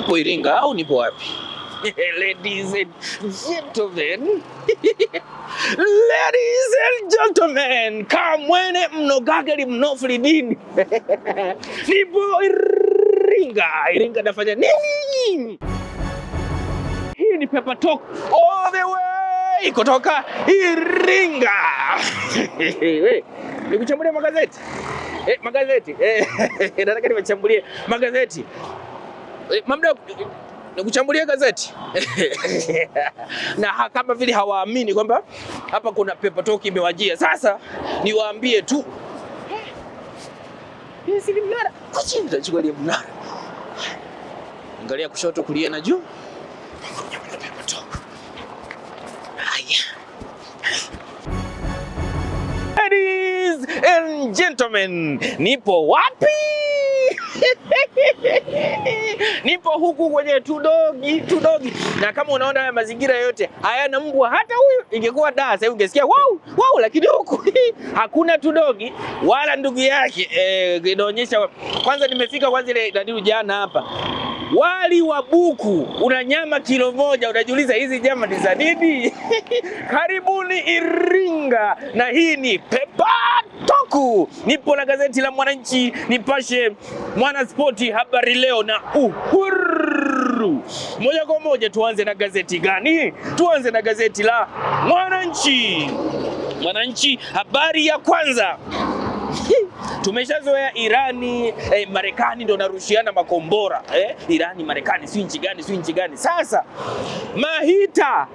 Nipo Iringa au nipo wapi? Ladies and gentlemen. Ladies and gentlemen, kamwene mnogageli mnofulidini. Nipo Iringa. Iringa nafanya nini? Hii ni Pepper Talk all the way kutoka Iringa. We, nikuchambulia magazeti? Magazeti. Nataka nimechambulie magazeti. Mamda nikuchambulie gazeti na kama vile hawaamini kwamba hapa kuna Pepper Talk imewajia. Sasa niwaambie tu hii si mnara. Kuchinda chukua ile mnara. Angalia kushoto, kulia na juu. Pepper Talk. Haya. Ladies and gentlemen, nipo wapi? Nipo huku kwenye tudogi tudogi, na kama unaona haya mazingira yote hayana mbwa hata huyu. Ingekuwa da sasa ungesikia wow wow, lakini huku hakuna tudogi wala ndugu yake. Inaonyesha kwanza, nimefika kwanza ile nani jana hapa wali wa buku una nyama kilo 1, unajiuliza hizi nyama ni za nini? Karibuni Iringa, na hii ni Pepper Talk. Nipo na gazeti la Mwananchi, Nipashe, Mwanaspoti, Habari Leo na Uhuru. Moja kwa moja tuanze na gazeti gani? Tuanze na gazeti la Mwananchi. Mwananchi, habari ya kwanza. Tumeshazoea Irani, Marekani ndo narushiana makombora Irani Marekani, si nchi gani, si nchi gani. Sasa Mahita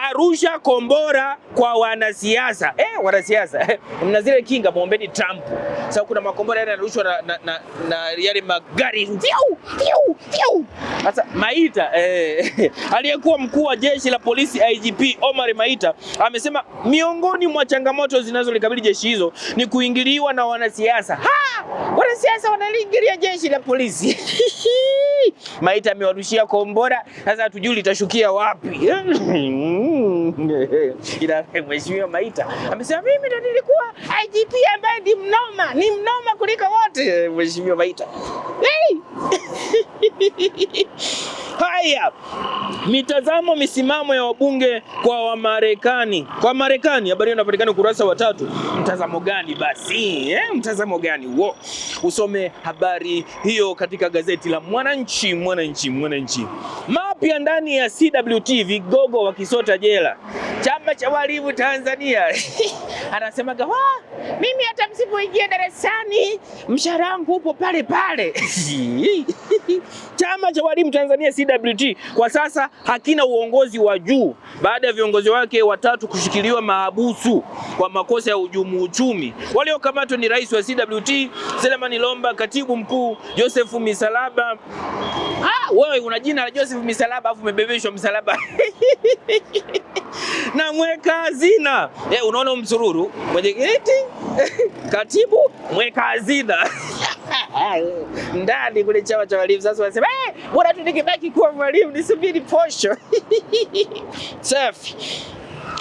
arusha kombora kwa wanasiasa wanasiasa mna zile kinga, muombeni Trump. Sasa kuna makombora yale yanarushwa na yale magari fiu fiu fiu. Sasa Maita aliyekuwa mkuu wa jeshi la polisi IGP Omar Maita amesema miongoni mwa changamoto zinazolikabili jeshi hizo ni kuingiliwa na wanasiasa. Ha! Wanasiasa wanaliingilia jeshi la polisi. Maita amewarushia kombora, sasa hatujui litashukia wapi. Ila Mheshimiwa Maita amesema mimi ndo nilikuwa IGP ambaye ni mnoma kuliko wote. Mheshimiwa Maita. Hey! Haya, mitazamo misimamo ya wabunge kwa Wamarekani. Kwa Marekani, habari hiyo inapatikana ukurasa wa 3. Mtazamo gani basi? Mtazamo gani huo? Usome habari hiyo katika gazeti la Mwananchi. Mwananchi, Mwananchi. Mapya ndani ya CWT, vigogo wakisota jela. Chama cha Walimu Tanzania anasemaga, mimi hata msipoingia darasani mshahara wangu upo pale pale. Chama cha Walimu Tanzania CWT kwa sasa hakina uongozi wa juu baada ya viongozi wake watatu kushikiliwa mahabusu kwa makosa ya hujumu uchumi. Waliokamatwa ni rais wa CWT Selemani Lomba, katibu mkuu Joseph Misalaba. Wewe una jina la Joseph Misalaba afu umebebeshwa msalaba. Na mweka hazina. Unaona msururu mwenyekiti, katibu, mweka hazina. Ndani kule chama cha walimu sasa wanasema bora tu nikibaki kuwa mwalimu nisubiri posho. Safi.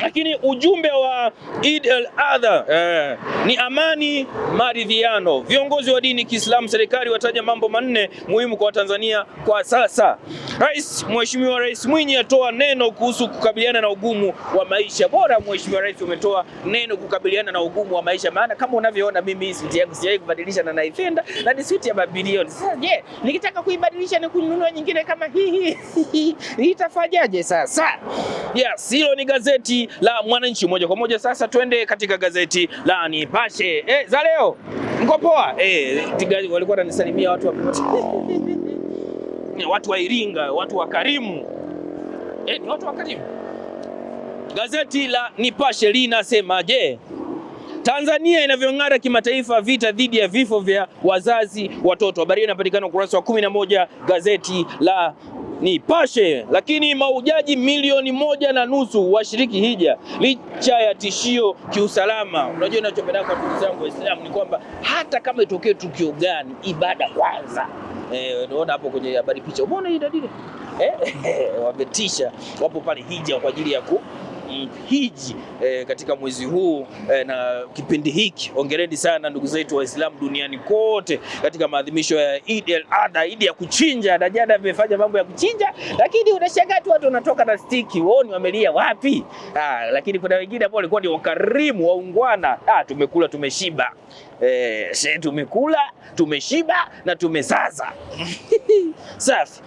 Lakini ujumbe wa Eid al-Adha ni amani, maridhiano. Viongozi wa dini Kiislamu, serikali wataja mambo manne muhimu kwa Tanzania kwa sasa. Rais, Mheshimiwa Rais Mwinyi atoa neno kuhusu kukabiliana na ugumu wa maisha. Bora Mheshimiwa Rais umetoa neno kukabiliana na ugumu wa maisha, maana kama unavyoona mimi hii suti yangu sijawahi kubadilisha na naipenda, na ni suti ya mabilioni. Sasa je, nikitaka kuibadilisha ni kununua nyingine kama hii itafanyaje sasa? Yes, hilo ni gazeti la Mwananchi. Moja kwa moja sasa twende katika gazeti la Nipashe. Za leo mko poa? Walikuwa wananisalimia watu wa watu wa Iringa, watu wa Karimu. Ni watu wa Karimu. Gazeti la Nipashe linasema je, Tanzania inavyong'ara kimataifa, vita dhidi ya vifo vya wazazi watoto. Habari hiyo inapatikana ukurasa wa 11 gazeti la Nipashe. Lakini mahujaji 1.5 milioni washiriki hija licha ya tishio kiusalama. Unajua ninachopenda kwa ndugu zangu Waislamu ni kwamba hata kama itokee tukio gani, ibada kwanza. Unaona hapo kwenye habari picha. Umeona hii dalili? Wametisha, wapo pale hija kwa ajili ya hiji katika mwezi huu na kipindi hiki. Hongereni sana ndugu zetu Waislamu duniani kote katika maadhimisho ya Eid al-Adha, Eid ya kuchinja. Na jana amefanya mambo ya kuchinja, lakini unashangaa tu watu wanatoka na stiki, waoni wamelia wapi? Lakini kuna wengine ambao walikuwa ni wakarimu waungwana. Tumekula tumeshiba. Tumekula tumeshiba na tumesaza. Safi.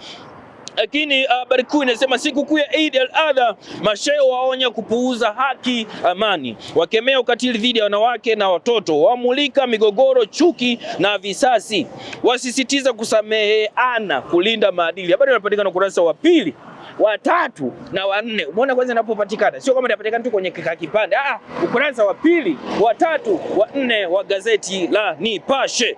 Lakini habari kuu inasema sikukuu ya Eid al-Adha, mashehe waonya kupuuza haki amani, wakemea ukatili dhidi ya wanawake na watoto, wamulika migogoro, chuki na visasi, wasisitiza kusameheana, kulinda maadili. Habari inapatikana ukurasa wa 2, wa 3 na wa 4. Umeona kwanza inapopatikana, sio kama inapatikana tu kwenye kipande. Ukurasa wa 2, wa 3, wa 4 wa gazeti la Nipashe.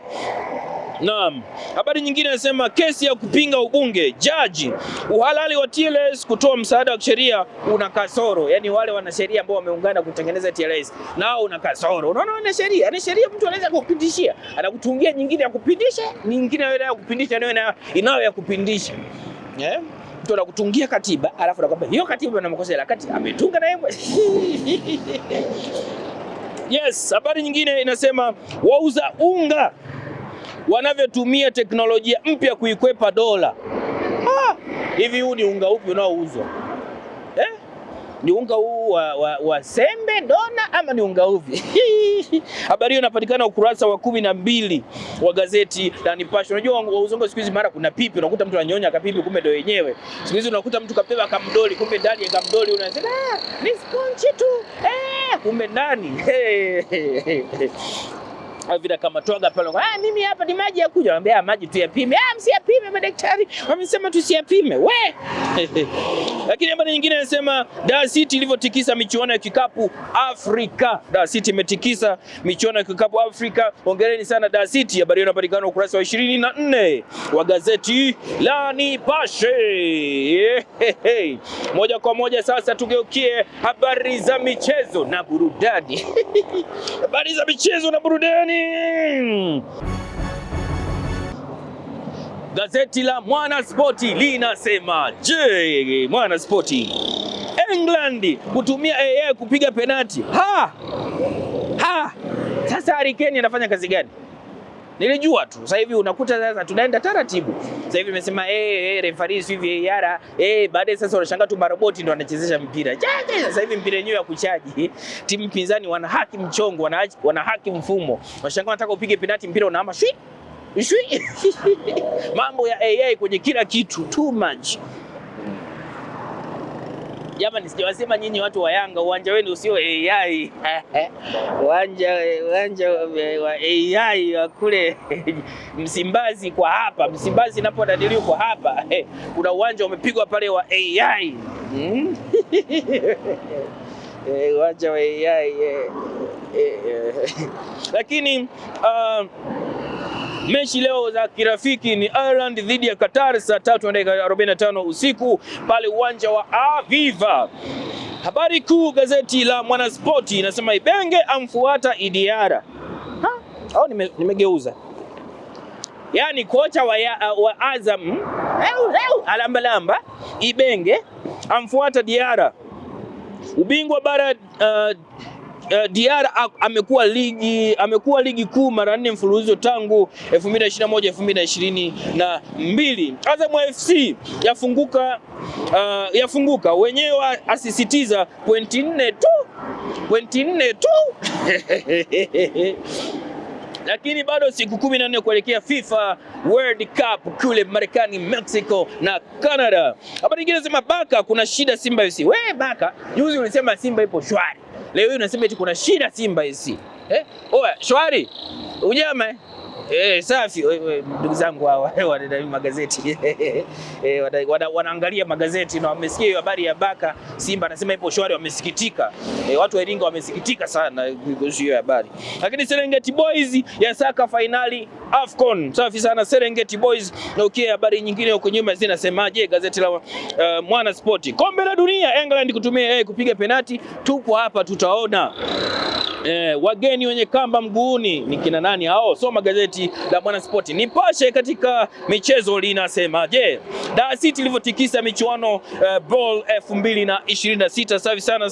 Naam, habari nyingine inasema kesi ya kupinga ubunge, jaji uhalali wa TLS kutoa msaada wa kisheria una kasoro. Yani wale wanasheria ambao wameungana kutengeneza TLS nao una kasoro. Unaona, wanasheria, yani sheria mtu anaweza kukupindishia, anakutungia nyingine ya kupindisha, nyingine ya kupindisha, nayo inayo ya kupindisha. Mtu anakutungia katiba alafu anakwambia hiyo katiba ina makosa, kati ametunga na yeye. Yes, habari nyingine inasema wauza unga wanavyotumia teknolojia mpya kuikwepa dola. Hivi huu ni unga upi unaouzwa? Ni unga huu wa sembe dona ama ni unga upi? Habari hiyo inapatikana ukurasa wa 12 wa gazeti la Nipashe. Unajua wauza siku hizi mara kuna pipi, unakuta mtu ananyonya kapipi kumbe ndio yenyewe. Siku hizi unakuta mtu kabeba kamdoli kumbe ndani ya kamdoli unasema ni sponge tu. Kumbe ndani. Vile kama twaga pale, mimi hapa ni maji ya kunywa. Anambia maji tu yapime. Msiyapime madaktari. Wamesema tusiyapime. We. Lakini habari nyingine inasema Dar City ilivyotikisa michuano ya kikapu Afrika. Dar City imetikisa michuano ya kikapu Afrika. Hongereni sana Dar City. Habari hiyo inapatikana ukurasa wa 24 wa gazeti la Nipashe. Moja kwa moja sasa tugeukie habari za michezo na burudani. Habari za michezo na burudani. Gazeti la Mwana Spoti linasema, je, Mwana Spoti, England kutumia AI kupiga penati. Sasa Harry Kane anafanya kazi gani? Nilijua tu. Sasa hivi unakuta sasa tunaenda taratibu. Sasa hivi imesema referee si VAR, baadaye sasa unashangaa tu maroboti ndio wanachezesha mpira. Sasa hivi mpira wenyewe ya kuchaji. Timu pinzani wana haki mchongo, wana haki mfumo. Unashangaa wanataka upige penalti mpira unahama shwi. Shwi. Mambo ya AI kwenye kila kitu too much. Jamani, sijawasema nyinyi watu wa Yanga uwanja wenu usio AI. Uwanja wa AI wa kule Msimbazi kwa hapa, Msimbazi inapodadiliwa kwa hapa. Kuna uwanja umepigwa pale wa AI. Uwanja wa AI. Lakini mechi leo za kirafiki ni Ireland dhidi ya Qatar saa 3:45 usiku pale uwanja wa Aviva. Habari kuu gazeti la Mwanaspoti inasema Ibenge amfuata Idiara. Au nimegeuza. Yaani kocha wa Azam alambalamba Ibenge amfuata Diara. Ubingwa bara Diara amekuwa ligi kuu mara 4 mfululizo tangu 2021 2022. Azam FC yafunguka wenyewe, asisitiza pointi 4 tu, pointi 4 tu. Lakini bado siku 14 kuelekea FIFA World Cup kule Marekani, Mexico na Canada. Habari nyingine nasema Baka kuna shida Simba FC. We Baka, juzi ulisema Simba ipo shwari. Leo hii unasema eti kuna shida Simba FC. Oya, shwari. Unyama safi. Ndugu zangu hawa wana magazeti. Wanaangalia magazeti na wamesikia hiyo habari ya Baka Simba anasema ipo shwari, wamesikitika. Watu wa Iringa wamesikitika sana kuhusu hiyo habari. Lakini Serengeti Boys yasaka finali AFCON. Safi sana Serengeti Boys. Na ukia habari nyingine huko nyuma zinasemaje? Gazeti la Mwana Spoti. Kombe la Dunia, England kutumia kupiga penati. Tupo hapa tutaona. Wageni wenye kamba mguuni ni kina nani hao? Soma gazeti la Mwanaspoti. Nipashe katika michezo linasema je, Dar City ilivyotikisa michuano Ball 2026. Safi sana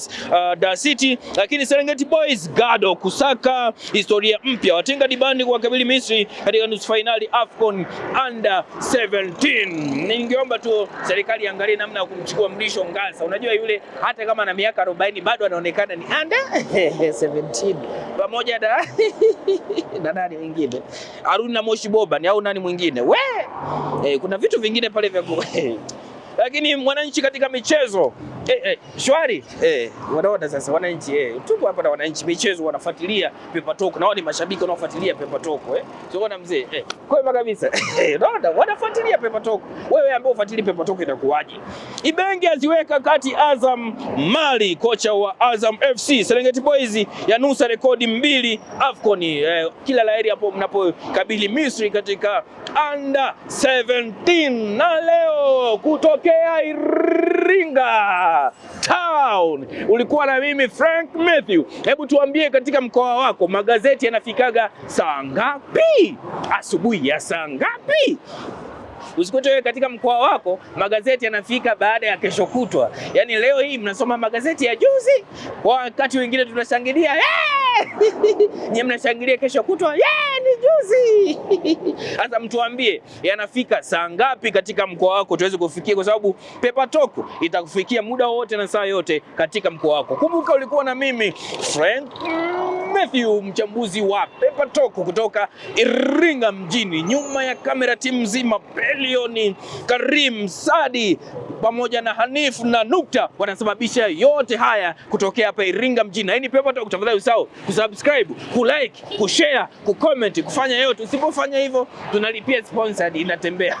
Dar City. Lakini Serengeti Boys Gado kusaka historia mpya, watinga dibani kuwakabili Misri katika nusu fainali AFCON Under 17. Ningeomba tu serikali iangalie namna ya kumchukua Mrisho Ngasa. Unajua yule hata kama ana miaka 40 bado anaonekana ni under 17 pamoja na na nani mwingine Haruna Moshi Boba ni au nani mwingine we kuna vitu vingine pale vya lakini Mwananchi katika michezo shwari wanaona sasa wananchi tupo hapa na wananchi michezo wanafuatilia Pepper Talk na wao ni mashabiki wanaofuatilia Pepper Talk sio na mzee kwema kabisa unaona wanafuatilia Pepper Talk. Wewe ambaye ufuatilia Pepper Talk itakuwaje? Ibenge aziweka kati Azam Mali, kocha wa Azam FC. Serengeti Boys yanusa rekodi 2 AFCON. Kila laheri hapo mnapokabili Misri katika under 17. Na leo kutokea Iringa Town ulikuwa na mimi Frank Matthew. Hebu tuambie katika mkoa wako magazeti yanafikaga saa ngapi? Asubuhi ya saa ngapi? Usikute wewe katika mkoa wako magazeti yanafika baada ya kesho kutwa. Yaani leo hii mnasoma magazeti ya juzi, wakati wengine tunashangilia nyie mnashangilia kesho kutwa, ni juzi. Sasa mtuambie yanafika saa ngapi katika mkoa wako tuweze kufikia, kwa sababu Pepper Talk itakufikia muda wote na saa yote katika mkoa wako. Kumbuka ulikuwa na mimi Frank Matthew, mchambuzi wa Pepper Talk kutoka Iringa mjini. Nyuma ya kamera timu nzima, Pelioni, Karim, Sadi pamoja na Hanif na Nukta wanasababisha yote haya kutokea hapa Iringa mjini. Na hii ni Pepper Talk. Tafadhali usahau kusubscribe, kulike, kushare, kucomment, kufanya yote. Usipofanya hivyo tunalipia sponsored inatembea.